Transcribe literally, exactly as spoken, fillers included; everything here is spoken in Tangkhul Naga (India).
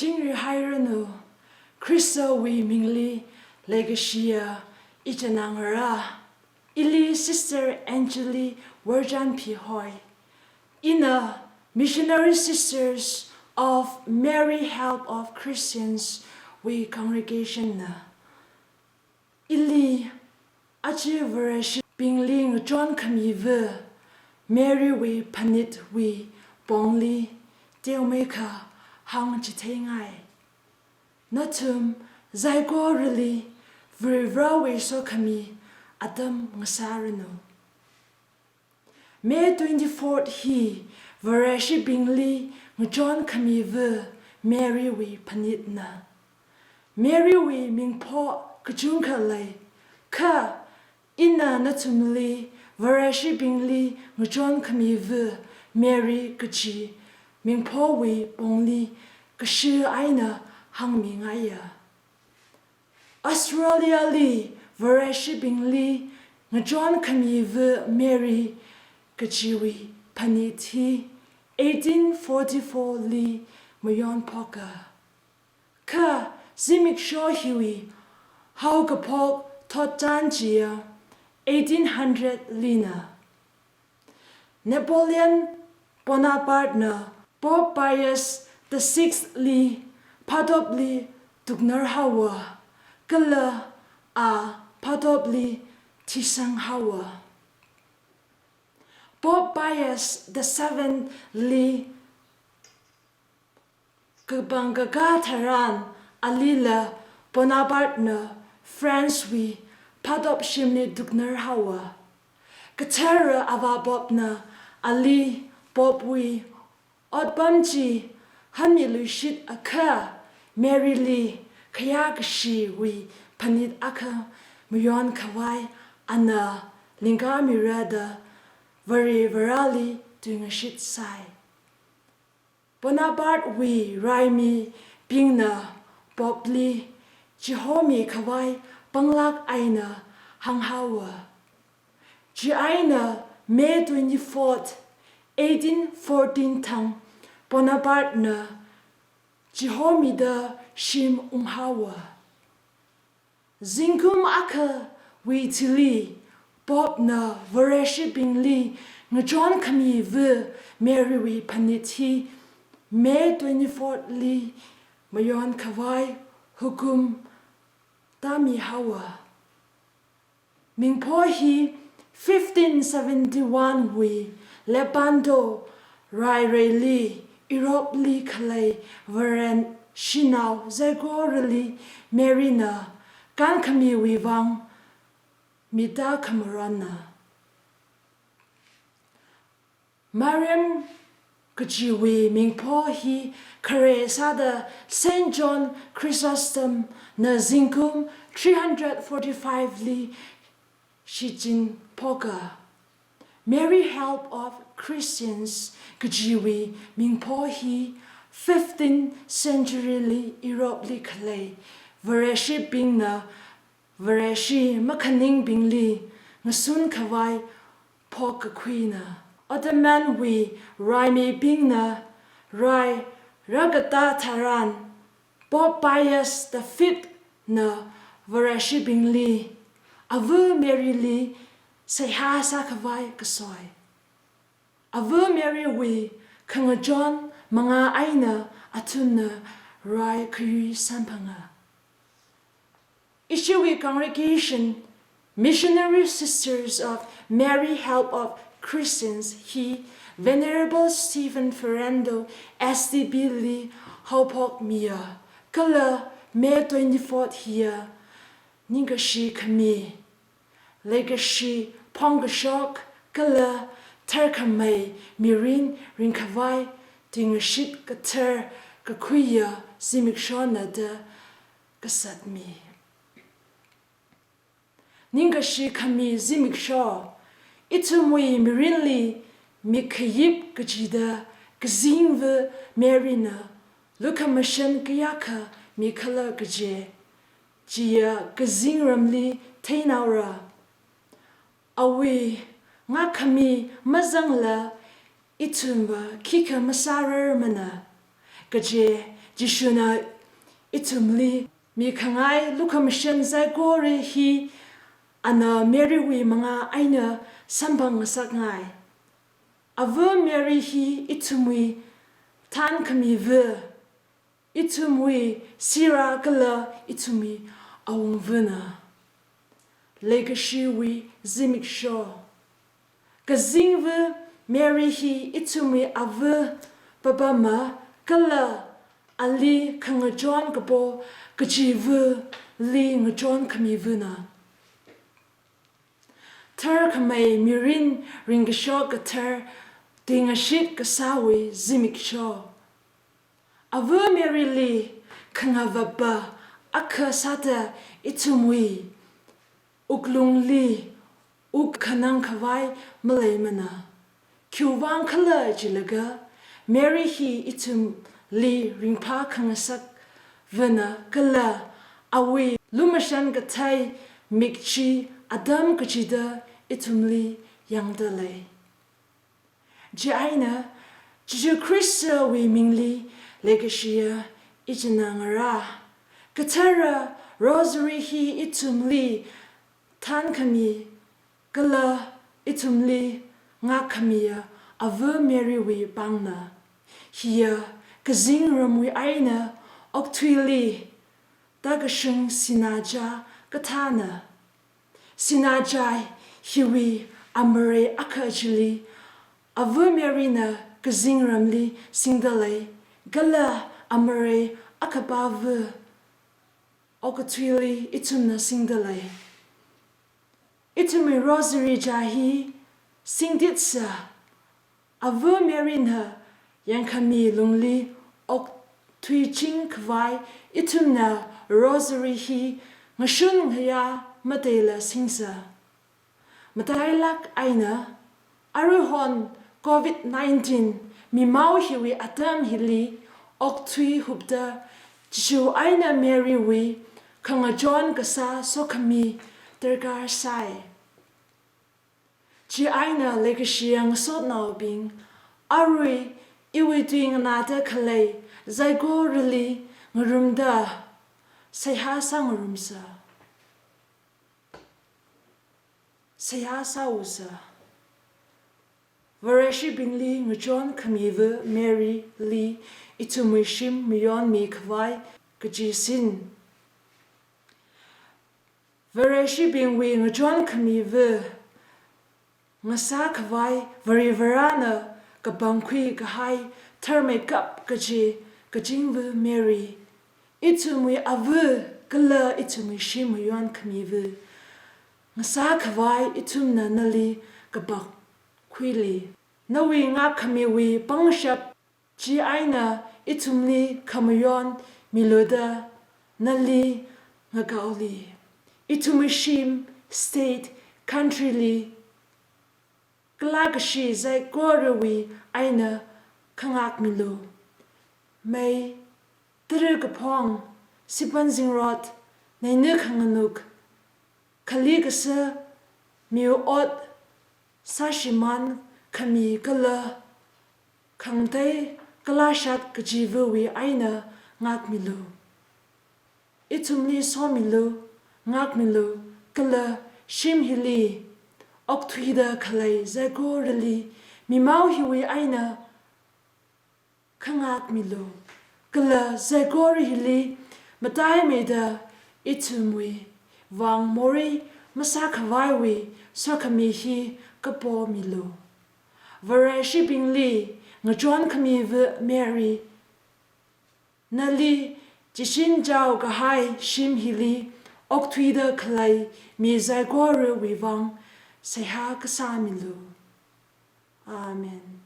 Chingri hairanu, Khristawui mingli leikashiya ichinā ngarā. Ili Sister Angeli Worjanphi hoi. Ina Missionary Sisters of Mary Help of Christians wui congregation na. Ili aja Vareshibingli ngachon khamiva Mary wui phanitwui pongli teomeikha hāngchitheingai. Nathum saikorali Varivarāwui sokhami atam ngasāranu. May twenty-fourth hi Vareshibingli ngachon khamiva Mary wui phanitna. Mary wui mingpho kachungkha lei, kha ina nathumli Vareshibingli ngachon khamiva Mary kachi mingphowui pongli kashi eina hāngmingaiya. Australia li Vareshibingli ngachon khamiva Mary kachiwui phanit hi eighteen forty-four li mayonphoka. Kha zimiksho hiwui haokaphok thotchan chiya eighteen hundred lina. Napoleon Bonaparte na Pope Pius the sixth li phatopli tuknar haowa, kala a phatopli thisang haowa. Pope Pius the seventh li kapangkakā tharan alila Bonaparte na France wui phatop shimli tuknar haowa. Kathara Avā Pope na ali Pope wui otpam chi hanmiluishit akha Mary li khayākashiwui phanit akha mayonkhavai ana lingkāmira da Varivarāli tuingashit sai. Bonaparte wui raimibingna Pope li chihomikhavai panglāk eina hānghaowa. Chieina May twenty-fourth, eighteen fourteen thang Bonaparte na chihomida shim unghaowa. Zingkum akhawui thili Pope na Vareshibingli ngachon khamiva Mary wui phanit hi May twenty-fourth li mayonkhavai hukum tāmihaowa. Mingpho hi fifteen seventy-one wui Lepanto raireili Europe li khalei Varen shanao saikorali Mary na kankhamiwui vang mita khamaronna. Mariam kajiwui mingpho hi khare sāda Saint John Chrysostom na zingkum three hundred forty-five li shichinphoka. Mary Help of Christians kajiwui mingpho hi fifteenth century li Europe li khalei Vareshibingna Vareshi makhaningbingli ngasunkhavai phokkakhuina. Ottoman wui raimibingna rai rākatā tharan Pope Pius the fifth na Vareshibingli Ava Mary li seihā sākhavai kasoi. Ava Mary wui khangachon mangā eina athumna rai khayui samphanga. Ishiwui congregation, Missionary Sisters of Mary Help of Christians hi Venerable Stephen Ferrando S D B li haophokmiya, kala May twenty-fourth hiya ningkashi khami, leikashi phongkashok kala tharkhamei mirin ringkhavai tuingashit kathar kakhuiya zimikshona da kasatmi. Ningkashi khami zimiksho, ithumwui mirinli mikhayip kachida kazingva Mary na lukhamashan kayākha mikhala kaje, chiya kazingramli theinaora. Awui ngākhami mazangla ithumva khikha masārarmana, kaje Jishuna ithumli mikhangai lukhamashan saikora hi ana Marywui manga eina samphang ngasakngai. Ava Mary hi ithumwui thankhamiva, ithumwui sirā kala ithumwui awungvana. Leikashiwui zimiksho. Kazingva Mary hi ithumwui ava papama kala ali khangachon kapo kachivali ngachon khamivana. Tharkhamei mirin ringkashok kathar tuingashit kasāwui zimiksho. Ava Maryli khangavapa akha sāda ithumwui wuklungli wuk khanang khavai maleimana. Khiwuivang khala jilaga, Mary hi ithumli ringphā khangasakvana kala awui lumashan kathei mik chi atam kachida ithumli yangda lei. Chieina, Jishu Khristawui mingli leikashiya ichinā ngarā. Kathara Rosary hi ithumli thankhami kala ithumli ngākkhamiya Ava Marywui pāngna. Hiya kazingramwui eina okathuili tākashung sinā chā kathāna. Sinā chā hiwui amarei akha chili Ava Maryna kazingramli singda lei, kala amarei akhapāva okathuili ithumna singda lei. Ithumwui Rosary chā hi singtitsa. Ava Maryna yangkhami lungli okthuiching khavai ithumna Rosary hi ngashun ngayā mateila singsa. Matailak eina, aruihon covid nineteen mimao hiwui atam hili okthui hupta Jishu eina Marywui khangachon kasā sokhami darkar sai. Chieina leikashiya ngasotnaobing, arui iwui tui nganāda khalei saikorali ngarumda seihā sāngarumsa. Seihā sāusa. Vareshibingli ngachon khamiva Maryli ithumwui shim mayonmi khavai kaji sin. Vareshibingwui ngachon khamiva ngasā khavai Varivarana kapangkhui kahai tharmeikap kaji kachingva Mary, ithumwui ava kala ithumwui shim mayon khamiva ngasā khavai ithumna nali kapangkhuili. Nawui ngākkhamiwui pangshap chieina ithumli khamayon milu da nali ngakaoli. Ithumwui shim, state, country li kala kashi saikorawui eina khangak milu. Mei, tara kaphong, sipan zingrot, neina khanganuk, khali kasā, miu ot, sāshimān khami kala khangatei kala shat kachivawui eina ngak milu. Ithumli somilu, ngak milu, kala shim hili okthuida khalei saikorali mimao hiwui eina khangak milu, kala saikora hili mataimeida ithumwui vang morei masākhavaiwui sokhami hi kapo milu. Vareshibingli ngachon khamiva Mary, nali chishin chao kahai shim hili okthuida khalei mi saikorawui vang seihā kasā milu. Amen.